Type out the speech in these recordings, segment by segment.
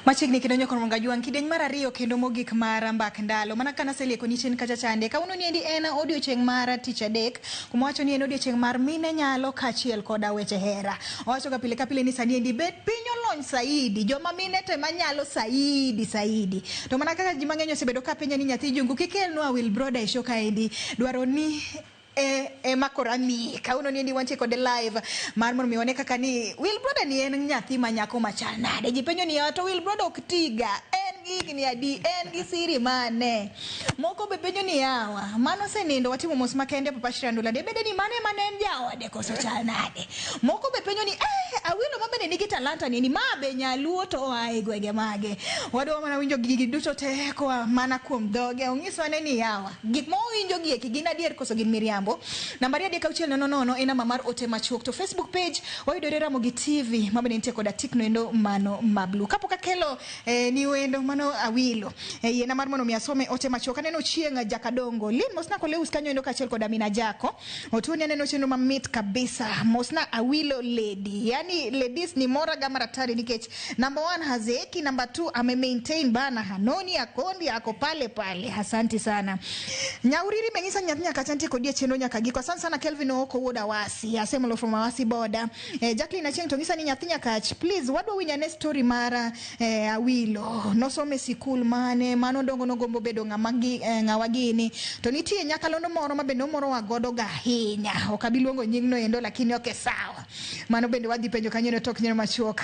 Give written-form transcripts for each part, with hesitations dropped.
Machiegni kendo nyoko Mwangajuang' kidieny mar ariyo kendo mogik mar mbak ndalo. Mana kaka naselieko ni chien kacha chande. Kawuono ni endi en odiochieng' mar tich adek. Kuma wacho ni en odiochieng' mar mine nyalo kaachiel koda weche hera. Owacho ga pile ka pile ni sani endi bet piny olony saidi. Joma mine to ema nyalo saidi saidi. To mana kaka ji mang'eny osebedo ka penja ni nyathi Jungu kik kelnwa Wilbroda e show kaendi. Dwaro ni e ema koro amiyi. Kawuono ni endi wantie kode live mar mondo mi wane kaka ni Wilbroda ni en nyathi ma nyako machal nade. Ji penjo ni to Wilbroda ok tiga. En gi higni adi? En gi siri mane? Moko be penjo ni yawa, mano osenindo watimo mos makende Papa Shirandula. Debede ni mano ema ne en jaode koso chal nade? Moko be penjo ni eh, Awilo ma bende nigi talanta ni ma be nyaluo to oa e gwenge mage. Wadwa mana winjo gigi duto te koa mana kuom dhoge. Onyiswa ne ni yawa, gik ma wawinjo gi eki gin adier koso gin miriambo. Nambari 3 6 0 0 en namba mar ote machuok. To Facebook page wayudore Ramogi TV ma bende nitie koda tik noendo mano ma blue. Kapok akelo ni wendo mano Awilo. Yiena mar mondo mi asome ote machuok. Aneno Chieng' Jakadongo. Lin mosna Koleus kanyo endo kaachiel koda Amina Jako. Otuoni aneno chenro mamit kabisa. Mosna Awilo lady. Yani ladies ni mora ga maratari nikech number one hazeeki, number two ame maintain bana hanoni akondi ako pale pale. Asanti sana. Nyauriri menyisa nyathi nyaka chantie kodi e chenro nyaka giko. Asante sana Kelvin Ooko wuod Awasi. Asemolo from Awasi border. Jacqueline Achieng' to nyisa ni nyathi Nyakach please wadwa winjo ane story mar Awilo. Nosome sikul mane mano dongo nogombo bedo ng'ama gi, ng'awa gini. To nitie nyakalondo moro ma bende omorowa godo ga ahinya. Ok abi luongo nying no endo lakini ok sawa. Mano bende wadhi penjo kanyo endo tok neno machuok.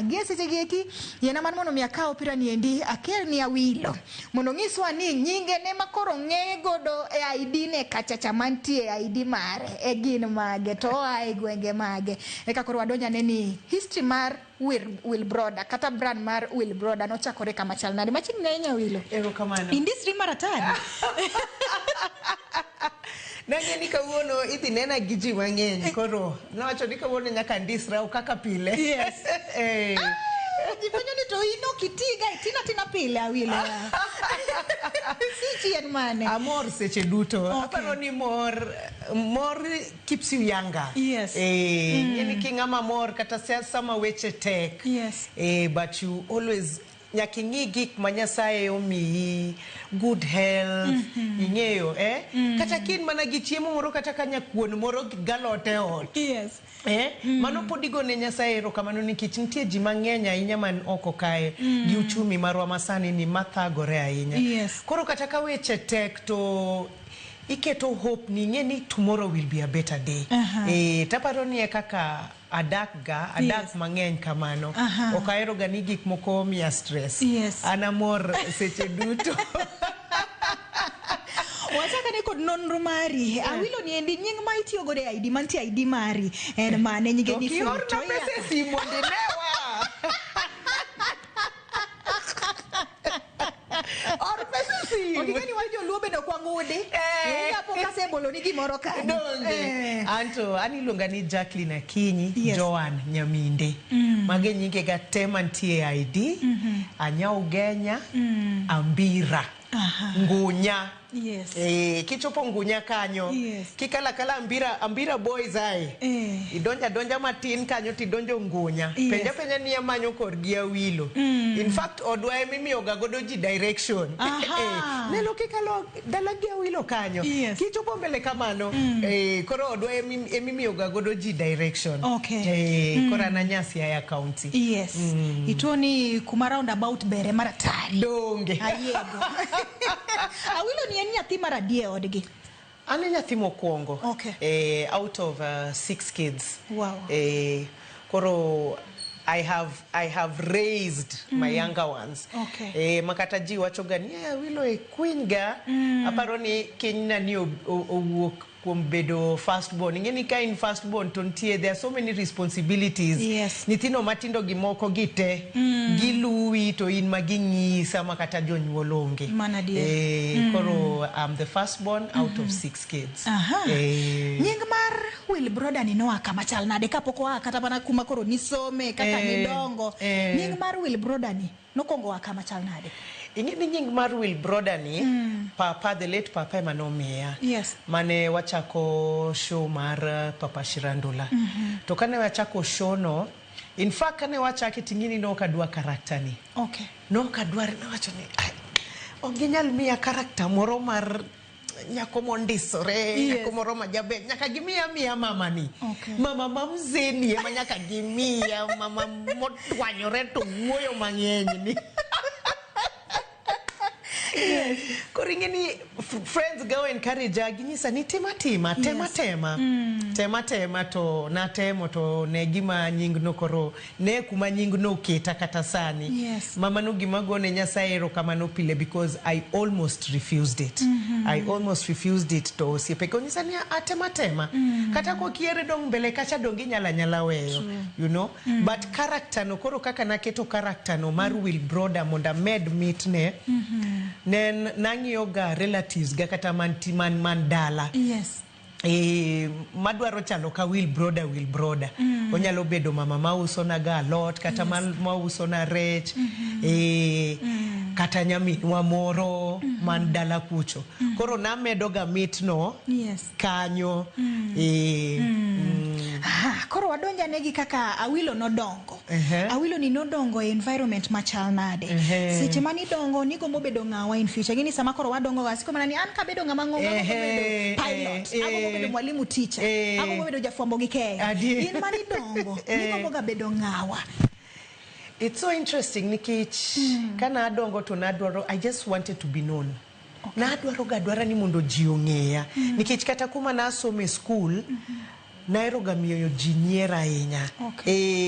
Gi e seche gi eki yiena mar mondo mi akaw opira ni endi akel ni Awilo mondo onyiswa ni nyinge ne ma koro ng'eye godo e ID ne kachacha mantie e ID mare e gin mage to oa e gwenge mage. Eka koro wadonj ane ni history mar Wilbroda kata brand mar Wilbroda nochakore kama chal nade. Machiegni ahinya Awilo. Erokamano. Indisri mar atari. Nang'e ni kawuono idhi nena gi ji mang'eny koro nawacho ni kawuono nyaka ndisra ok kaka pile. Yes. Eh. Ji penjo ni to in ok itiga itina tina pile Awilo. Si chien mane? Amor seche duto. Okay. Aparo ni mor mor keeps you younger. Yes. Eh, ing'e ni king'ama mor kata sama weche tek. Yes. Eh, but you always nyaka ing'i gik ma Nyasaye omiyi, good health, ing'eyo eh? Kata kin mana gi chiemo moro kata ka nyakuon moro gi galot e ot. Yes. Eh? Mano pod igone Nyasaye erokamano nikech nitie ji mang'eny ahinya man oko kae gi uchumi marwa masani ni mathagore ahinya. Yes. Koro kata ka weche tek to iketo hope ni ing'e ni tomorrow will be a better day. Eh, taparo ni e kaka adak ga, adak Yes. mang'eny kamano. Ok ahero ga ni gik moko miya stress. Yes. An amor seche duto. Wachak ane kod nonro mari. Awilo ni endi nying ma itiyo godo e ID mantie ID mari en mane nyinge To ni kiorna full to pesa e simu mondo inewa. Or pesa e simu. Ok ing'e ni wan joluo bende ok wang'udi. Eh. Kapo kasebolo ni gimoro kanyo. Donge. Eh. Anto an iluonga ni Jacqueline Akinyi Yes. Joan Nyaminde. Mago e nyingega te mantie e ID. Anyau Genya, Ambira. Ngunya. Yes. Eh, kichopo Ngunya kanyo. Yes. Kikalo akala Ambira, Ambira Boys ae. Eh. Idonjo adonja matin kanyo tidonjo Ngunya. Yes. Penja penja ni amanyo korgi Awilo. In fact, odwa ema imiyoga godo ji direction. Aha. Eh, neno kikalo dala gi Awilo kanyo. Yes. Kichopo mbele kamano. Eh, koro odwa emimiyoga godo ji direction. Okay. Eh, koro an anya Siaya County. Yes. Ituo ni kuma roundabout bere mar atari. Donge. Ayiego. Awilo ni en nyathi mar adi e odgi? An e nyathi mokwongo. Okay. Eh, out of six kids. Wow. Eh, koro I have raised my younger ones. Okay. Eh, makata ji wacho ga ni eh, Awilo e queen ga. Aparo ni kinyna ni owuok kuom bedo first born. Ing'e ni ka in first born to nitie there are so many responsibilities. Yes. Nyithindo matindo gi moko gi te giluwi to in ma ging'iyi sama kata jonyuol onge. Mano adier. Eh, koro I'm the first born out of six kids. Aha. Eh, Nying mar Wilbroda ni noa kama chal nade kapok oa kata mana kuma koro nisome kaka nidongo. Eh. Nying mar Wilbroda ni nokwongo oa kama chal nade? Ing'e ni nying mar Wilbroda ni papa, the late papa ema nomiya. Yes. Mane wachako show mar Papa Shirandula. To kane wachako show no, In fact, kane wachake ting'ini ne ok adwa character ni. Ne ok adwar, nawacho ni, "Ai, ok ginyal miya character moro mar nyako mondisore, nyako moro ma jaber. Nyaka gimiya miya mama ni." Mama ma mzeni ema nyaka gimiya, mama modwanyore to wuoyo mang'eny ni. Koro ing'e ni friends go encourage ginyisa ni tema tema, tema tema. Tema tema to natemo to ne gima nying no koro ne kuma nying no oketa kata sani. Mama no gima gone Nyasaye erokamano pile because I almost refused it. I almost refused it to osiepe go nyisa ni atema tema. Kata kokiere dong mbele kacha dong inyalo anyala weyo. You know? But character no koro kaka naketo character no mar Will Broda mondo amed mitne. Ne en nang'iyo ga relatives ga kata man dala. E, madwaro chalo ka Will Broda, Will Broda. Onyalo bedo mama mauso na ga alot kata mauso na rech, kata nyaminwa moro man dala kucho. Koro namedo ga mitno kanyo. Aha, koro wadonjane gi kaka Awilo nodongo. Awilo ni nodongo e environment machal nade? Seche manidongo nigombo bedo ng'awa in future? Gini sama koro wadongo ga siko mana ni an kabedo ng'ama ng'ongo agombo bedo pilot, agombo bedo mwalimu, teacher, agombo bedo jafwambo gi keyo. In manidongo nigombo ga bedo ng'awa? It's so interesting nikech kana adongo to nadwaro, I just wanted to be known. Nadwaro ga dwara ni mondo ji ong'eya. Nikech kata kuma nasome school, nahero ga miyo ji nyiero ahinya.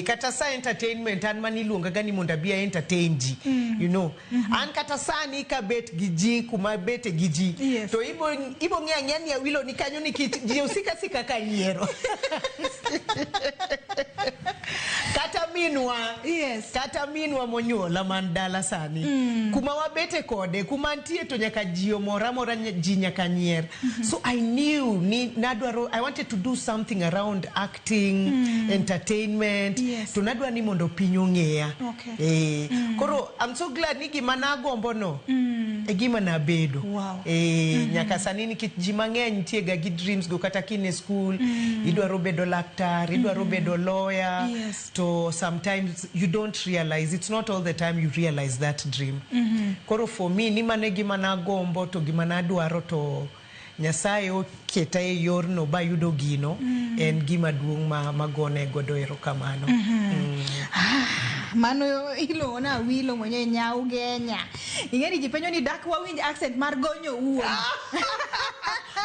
Kata sa entertainment an maniluonga ga ni mondo abi a entertain ji. An kata sani kabet gi ji kuma bete gi ji. To ibo ng'eyo ang'eya ni Awilo ni kanyo nikech ji osika sika ka nyiero. Kata minwa. Kata minwa monyuola man dala sani. Kuma wabete kode, kuma antie to nyaka ji omor amora ji nyaka nyier. So I knew ni nadwaro, I wanted to do something around acting, entertainment. To nadwa ni mondo piny ong'eya. Koro I'm so glad ni gima nagombo no e gima nabedo. Nyaka sani nikech ji mang'eny nitie ga gi dreams go kata kin e school, idwaro bedo laktar, idwaro bedo lawyer. To sometimes you don't realize, it's not all the time you realize that dream. Koro for me, ni mano e gima nagombo to gima nadwaro to Nyasaye oketa e yorno bayudo gino, en gima duong' ma magone godo erokamano. Mano iluongo ni Awilo mwenyewe Nyaugenya. Ing'e ni ji penjo ni dak wawinj accent mar gonyo wuon.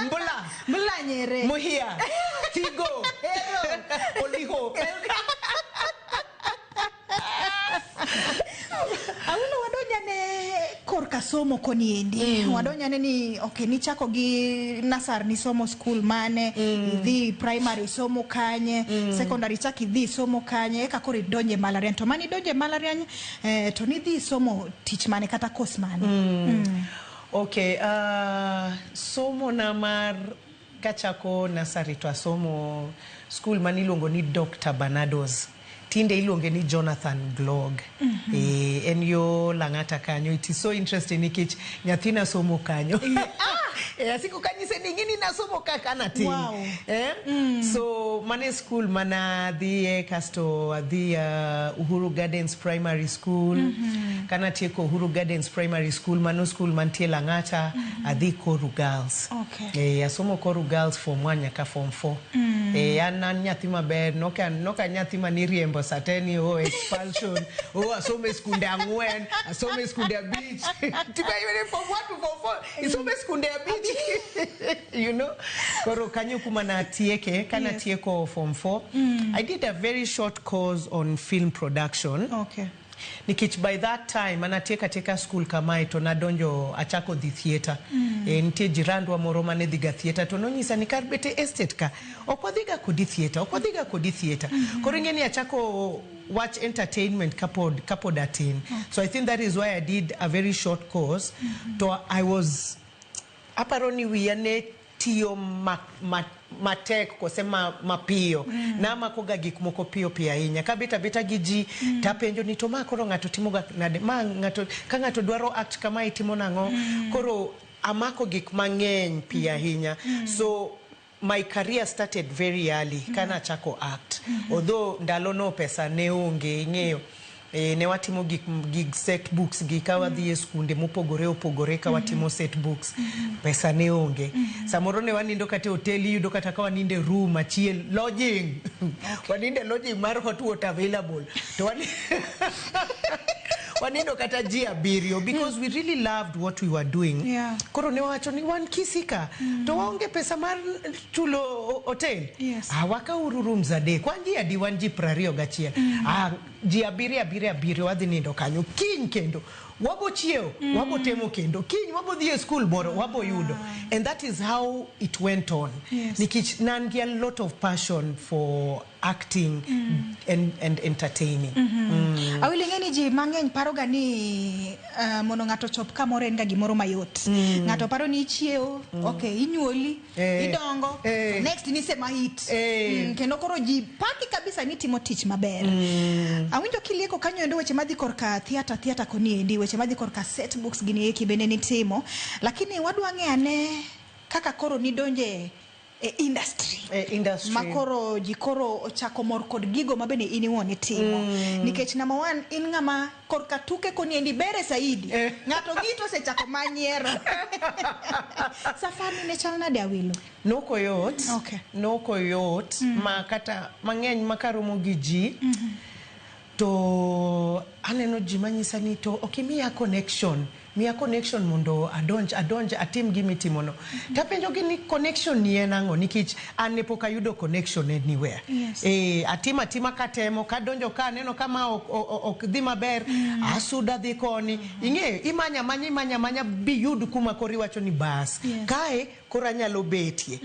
Mbula. Mbula nyere. Muhia. Tigo. Oliho. Awilo wadonjane korka somo koni endi. Wadonjane ni okay nichako gi nasar nisomo school mane, idhi primary somo kanye, secondary chak idhi somo kanye, eka koro idonje mbalariany. To mani idonje mbalariany to nidhi somo tich mane kata course mane? Okay, somo na mar kachako nursery to asomo school maniluongo ni Dr. Barnardo's. Tinde iluonge ni Jonathan Glog. En yo Lang'ata kanyo. It is so interesting nikech nyathina somo kanyo. Asiko kanyise ni ing'e ni nasomo ka natin. So mane school mana adhiye kasto adhi Uhuru Gardens Primary School. Kanatieko Uhuru Gardens Primary School, mano school mantie Lang'ata, adhi Koru Girls. Asomo Koru Girls form 1 nyaka form 4. An nyathi maber, noka nyathi maniriembo sate ni oh expulsion, oh asome skunde 4, asome skunde 5. Tiba yule form 1 to form 4, isome skunde 5. Koro kanyo kuma natieke, kana tieko form 4. I did a very short course on film production. Nikech by that time anatieka tieka school kamae to nadonjo achako dhi theatre. Nitie jirandwa moro mane dhiga theatre to nonyisa ni kar bet e estate ka ok wadhiga kodi theatre, ok wadhiga kodi theatre. Koro ing'e ni achako watch entertainment kapod atin. So I think that is why I did a very short course. To I was aparo ni wiya ne tiyo matek kose mapiyo. Namako ga gik moko piyo piyo ahinya. Kabet abeta gi ji tapenjo ni to ma koro ng'ato timo ga nade, ma ng'ato ka ng'ato dwaro act kama itimo nang'o. Koro amako gik mang'eny piyo ahinya. So My career started very early kana achako act, although ndalo no pesa ne onge, ing'eyo. Ne watimo gik set books gi ka wadhi e skunde mopogore opogore ka watimo set books. Pesa ne onge. Samoro ne wanindo kata e hotel, iyudo kata ka wanindo e room achiel, lodging. Wanindo e lodging mar hot water available to wanindo kata ji abiriyo because we really loved what we were doing. Koro ne wawacho ni wan Kisii ka to waonge pesa mar chulo hotel. Ah, wakauru rooms adek. Wan ji adi? Wan ji 21. Ah, ji abiriyo, abiriyo, abiriyo, wadhi nindo kanyo. Kiny kendo wabo chiewo, wabo temo kendo. Kiny wabo dhi e school moro, wabo yudo. And that is how it went on. Nikech nan gi a lot of passion for acting and entertaining. Awilo, ing'e ni ji mang'eny paro ga ni mondo ng'ato ochop kamoro en ga gimoro mayot. Ng'ato paro ni ichiewo, okay, inyuoli, idongo, next ni sema hit. Kendo koro ji paki kabisa ni timo tich maber. Awinjo kilieko kanyo endo weche madhi korka theatre, theatre koni endi, weche madhi korka set books gini eki bende nitimo. Lakini wadwa ng'e ane kaka koro nidonje e industry. E industry. Makoro ji koro ochako mor kod gigo ma bende in iwuon itimo. Nikech number one, in ng'ama korka tuke koni endi bere saidi. Ng'ato ng'i to osechako manyiero. Safari ne chal nade, Awilo? Noko yot. Noko yot ma kata mang'eny ma karomo gi ji to aneno ji manyisa ni to ok imiya connection, miya connection mondo adonj atim gimitimono. Tapenjo gi ni connection ni en ang'o? Nikech an ne pok ayudo connection anywhere. Atimo atima katemo kadonjo ka aneno ka ma ok dhi maber, asuda dhi koni. Ing'eyo, imanya amanya, imanya amanya biyud kuma koro iwacho ni bas. Kae koro anyalo betie.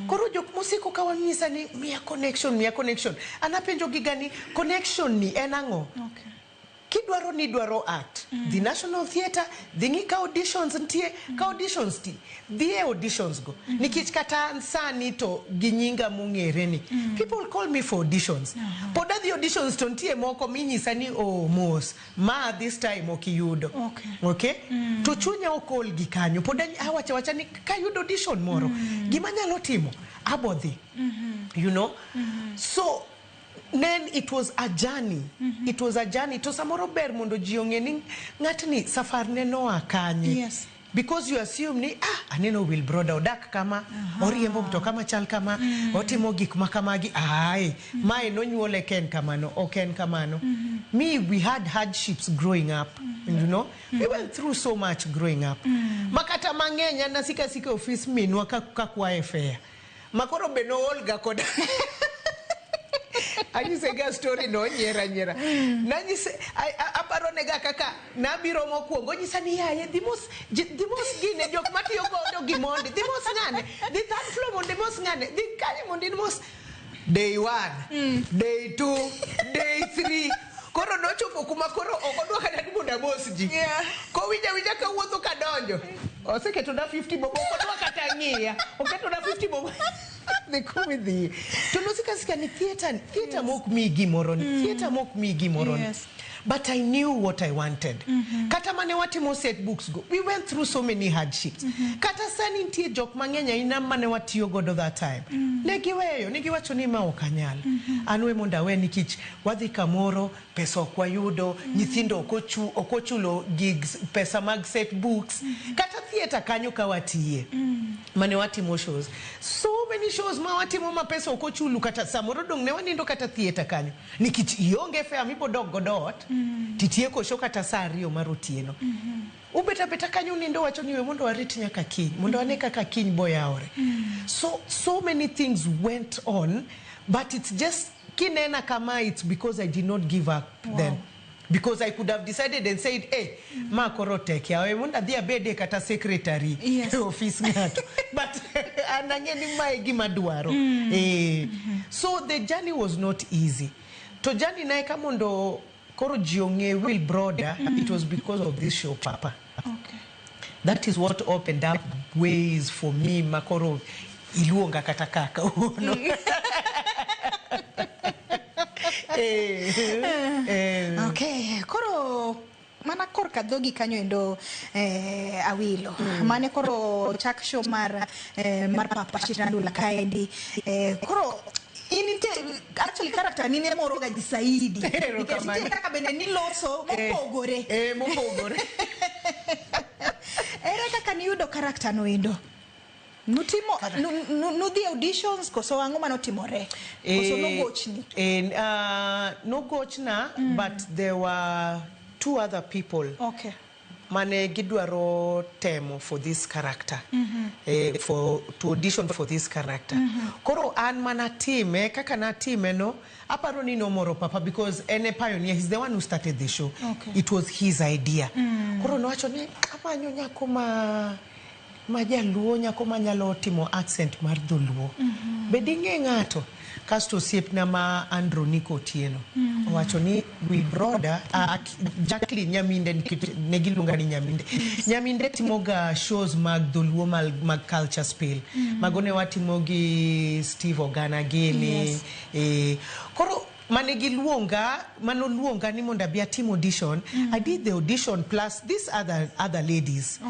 Koro jok mosiko ka wanyisa ni miya connection, miya connection. An apenjo gi ga ni connection ni en ang'o? Kidwaro ni idwaro act, dhi National Theatre, dhi ng'i ka auditions nitie, ka auditions ti, dhi e auditions go. Nikech kata an sani to gi nyinga mong'ere ni, people call me for auditions. Pod adhi auditions to nitie moko minyisa ni oh mos, ma this time ok iyudo. Okay? To chunya ok ol gi kanyo. Pod awacho awacha ni kayudo audition moro, gima anyalo timo, abo dhi. You know? So then it was a journey. It was a journey. To samoro ber mondo ji ong'e ni ng'atni safar ne noa kanye. Because you assume ni aneno Wilbroda odak kama, oriembo mtoka machal kama, otimo gik ma kamagi. Ai, mae nonyuole ken kamano, ok en kamano. Me, we had hardships growing up, you know. We went through so much growing up. Makata mang'eny an nasika sika e ofis minwa ka kwaye fare. Makoro be nool ga koda. Anyise ga story no onyiera nyiera. Nanyise aparo nega kaka nabiro mokwongo onyisa ni yaye dhi mos dhi mos gine jok matiyo godo gi mondi dhi mos ng'ane dhi third floor mondo imos ng'ane dhi kanye mondo imos day 1, day 2, day 3. Koro nochopo kuma koro ok odwa kata ni mondo amos ji. Kowinja winja kawuotho kadonjo. Oseketona 50 bob, ok odwa kata ng'iya. Oketona 50 bob. Dhi kuma idhiye. To nosika sika ni theatre, theatre mok miyi gimoro ni, theatre mok miyi gimoro ni. But I knew what I wanted. Kata mane watimo set books go, we went through so many hardships. Kata sani nitie jok mang'eny ahinya mane watiyo godo that time. Ne giweyo, ne giwacho ni ma ok anyal. An we mondo awe nikech wadhi kamoro, pesa ok wayudo, nyithindo ok ochulo gigs, pesa mag set books. Kata theatre kanyo ka watiye. Mane watimo shows. So many shows ma watimo ma pesa ok ochulu kata samoro dong' ne wanindo kata theatre kanyo. Nikech ionge fare mibo dok godo ot, titieko show kata saa 2 mar otieno. Ubet abeta kanyo unindo wacho ni we mondo warit nyaka kiny, mondo wane kaka kiny boyawore. So many things went on, but it's just kinena kama it's because I did not give up then. Because I could have decided and said, hey, ma koro tek yawe mondo adhi abede kata secretary e office ng'ato. But an ang'e ni mae gima dwaro. So the journey was not easy. To journey na eka mondo koro ji ong'e Wilbroda, it was because of this show, Papa. That is what opened up ways for me makoro iluonga kata kaka wuono. Okay, koro Mana korka dhogi kanyo endo Awilo. Mane koro chak show mar Papa Shirandula kaendi. Koro in nitie actually character ni ne moro ga ji saidi. Nikech nitie kaka bende niloso mopogore. Mopogore. Ere kaka niyudo character no endo? Nutimo nudhi auditions koso ang'o manotimore? Koso nogochni? Nogochna, but there were two other people mane gidwaro temo for this character, for to audition for this character. Koro an mana time kaka natime no, aparo ni nomoro Papa because en e pioneer. He's the one who started the show. It was his idea. Koro nowacho ni amanyo nyako ma jaluo, nyako manyalo timo accent mar dholuo. Be ding'e ng'ato? Kasto osiepna ma Andronico Otieno owacho ni we brother Jacqueline Nyaminde, nikech ne giluonga ni Nyaminde. Nyaminde timoga shows mag dholuo mag culture spill. Mago ne watimo gi Steve Ogana gini. Koro mane giluonga, manoluonga ni mondo abi atim audition. I did the audition plus these other ladies.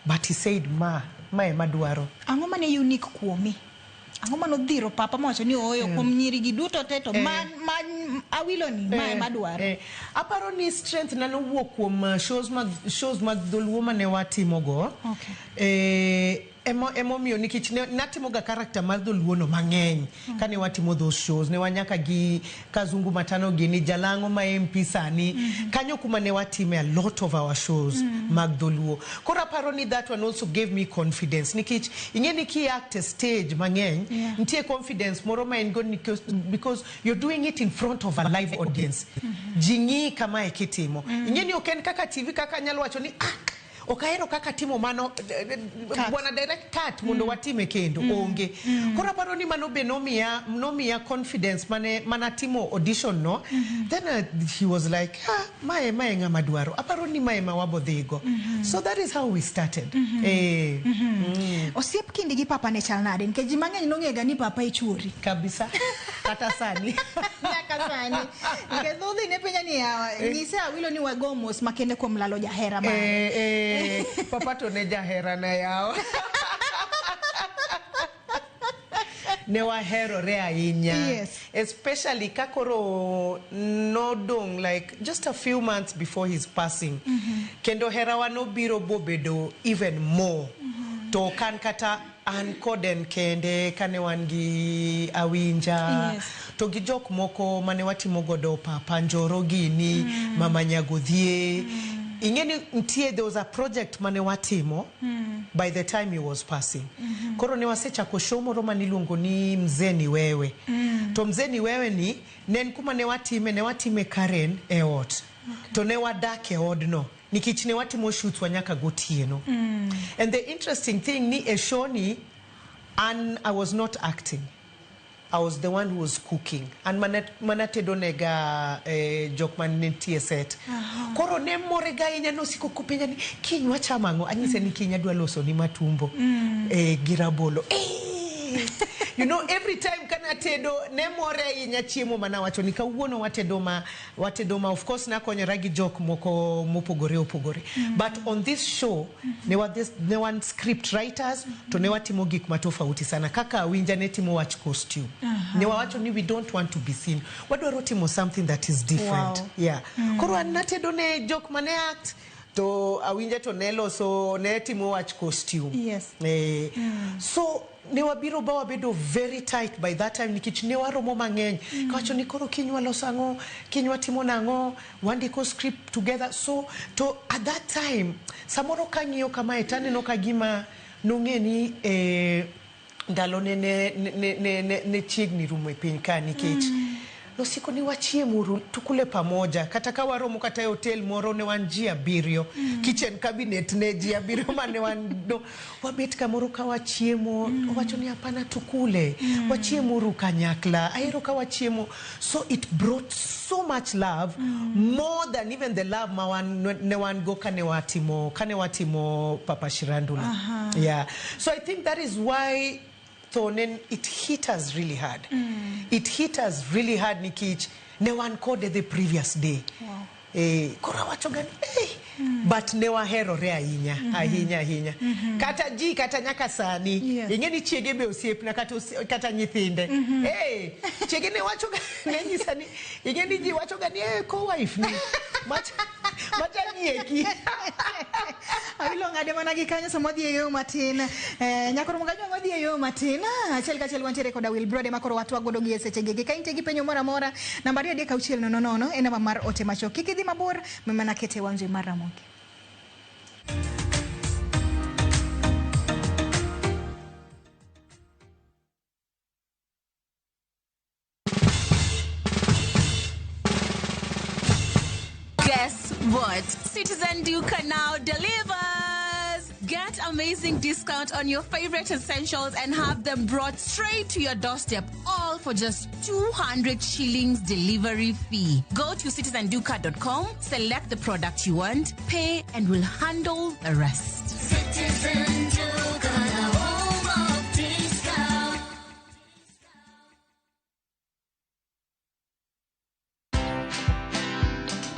But he said ma ema dwaro. Ang'o mane unique kuomi? Ang'o manodhiro Papa mowacho ni ooyo, kuom nyiri gi duto te to ma Awilo ni ma ema dwaro? Aparo ni strength na nowuok kuom shows mag dholuo mane watimogo. Emomiyo nikech natimoga character mar dholuo no mang'eny kane watimo those shows, ne wanyaka gi Kazungu Matano gini Jalang'o ma MP sani kanyo kuma ne watime a lot of our shows mag dholuo. Koro aparo ni that one also gave me confidence, nikech ing'e ni ki act e stage mang'eny, nitie confidence moro ma in go because you're doing it in front of a live audience. Ji ng'iyi kamae kitimo. Ing'e ni ok en kaka TV, kaka anyalo wacho ni, "Ah, ok ahero kaka timo mano, bwana direct, cut mondo watime kendo." Onge. Koro aparo ni mano be nomiya confidence mane manatimo audition no. Then he was like, "Ah, mae ng'ama dwaro. Aparo ni mae ma wabodhigo." So that is how we started. Osiep kindi gi Papa ne chal nade? Nikech ji mang'eny nong'ega ni Papa e chuori. Kabisa, kata sani. Nyaka sani. Nikech thothne ne penja ni yawa, nyise Awilo ni wago mos makende kuom lalo jahera mare. Papa to ne jahera na yawa. Ne waherore ahinya. Especially ka koro nodong' like just a few months before his passing. Kendo herawa nobiro bobedo even more. To kan kata an kod en kende kane wan gi Awinja to gi jok moko mane watimo godo Papa Njoro gini, Mama Nyagodhie. Ing'e ni nitie, there was a project mane watimo by the time he was passing. Koro ne wasechako show moro mane iluongo ni Mzee ni Wewe. To Mzee ni Wewe ni ne en kuma ne watime Karen e ot. To ne wadak e odno nikech ne watimo shoots wa nyaka gotieno. And the interesting thing ni e show ni an I was not acting. I was the one who was cooking. An mana tedo nega jok man nitie set. Koro ne more ga ahinya, nosiko kopenja ni kiny wachamo ang'o? Anyise ni kiny adwa loso ni matumbo gi rabolo. Every time kana tedo ne more ahinya chiemo manawacho ni kawuono watedo ma, of course nakonyora gi jok moko mopogore opogore. But on this show ne wan script writers to ne watimo gik matofauti sana, kaka Awinja ne timo wach costume. Ne wawacho ni we don't want to be seen. Wadwaro timo something that is different. Yeah. Koro an natedo ne jok mane act, to Awinja to ne loso, ne timo wach costume. So ne wabiro ba wabedo very tight by that time nikech ne waromo mang'eny. Kawacho ni koro kiny waloso ang'o, kiny watimo nang'o, wandiko script together. So to at that time, samoro kang'iyo kamae taneno ka gima nong'e ni ndalone ne chiegni rumo e piny ka, nikech nosiko ni wachiemuru tukule pamoja, kata ka waromo kata e hotel moro ne wan ji 7, kitchen cabinet ne ji 7 mane wan no, wabet kamoro ka wachiemo. Owacho ni hapana, tukule, wachiemuru kanyakla, ahero ka wachiemo. So it brought so much love, more than even the love ma wan ne wan go kane watimo Papa Shirandula. Yeah, so I think that is why tho ne it hit us really hard. It hit us really hard nikech ne wan kode the previous day. Koro awacho ga ni but ne waherore ahinya ahinya ahinya, kata ji kata nyaka sani. Ing'e ni chiege be osiepna, kata nyithinde. Chiege ne wacho ga, ne nyisa ni ing'e ni ji wacho ga ni co-wife ni macha macha nyieki. Awilo ng'ade mana gi kanyo sama wadhi e yo matin. Nyakoro Mogajwang', wadhi e yo matin. Achiel kachiel wantiere koda Wilbrod ema koro watwa godo gi e seche gi. Ka intie gi penjo moro amora, namba 23600 en namba mar ote machuok. Kik idhi mabor, mi mana kete e wang' jowi mar Ramogi. Guess what? Citizen Duka now delivers! Get amazing discount on your favorite essentials and have them brought straight to your doorstep, all for just 200 shillings delivery fee. Go to citizenduka.com, select the product you want, pay, and we'll handle the rest. Citizen Duka, the home of discount.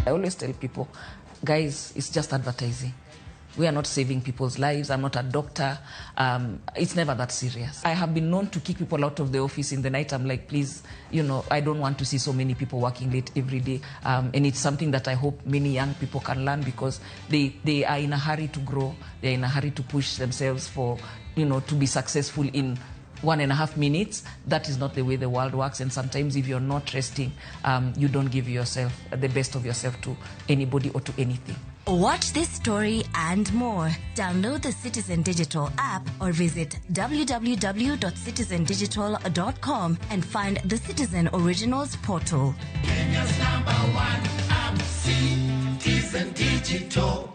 I always tell people, guys, it's just advertising. We are not saving people's lives. I'm not a doctor. It's never that serious. I have been known to kick people out of the office in the night. I'm like, please, I don't want to see so many people working late every day. And it's something that I hope many young people can learn, because they are in a hurry to grow. They're in a hurry to push themselves to be successful in 1.5 minutes. That is not the way the world works. And sometimes if you're not resting, you don't give yourself the best of yourself to anybody or to anything. Watch this story and more. Download the Citizen Digital app or visit www.citizendigital.com and find the Citizen Originals portal. Kenya's number one app, Citizen Digital.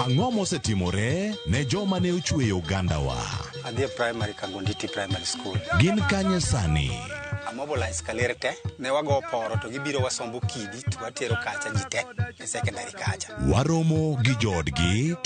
Ang'o mosetimore ne joma ne ochweyo ogandawa? Adhi e primary Kangonditi Primary School. Gin kanye sani? Amobilize kaler te ne wago poro to gibiro wasombo kidi to watero kacha ji te e secondary kacha. Waromo gi joodgi to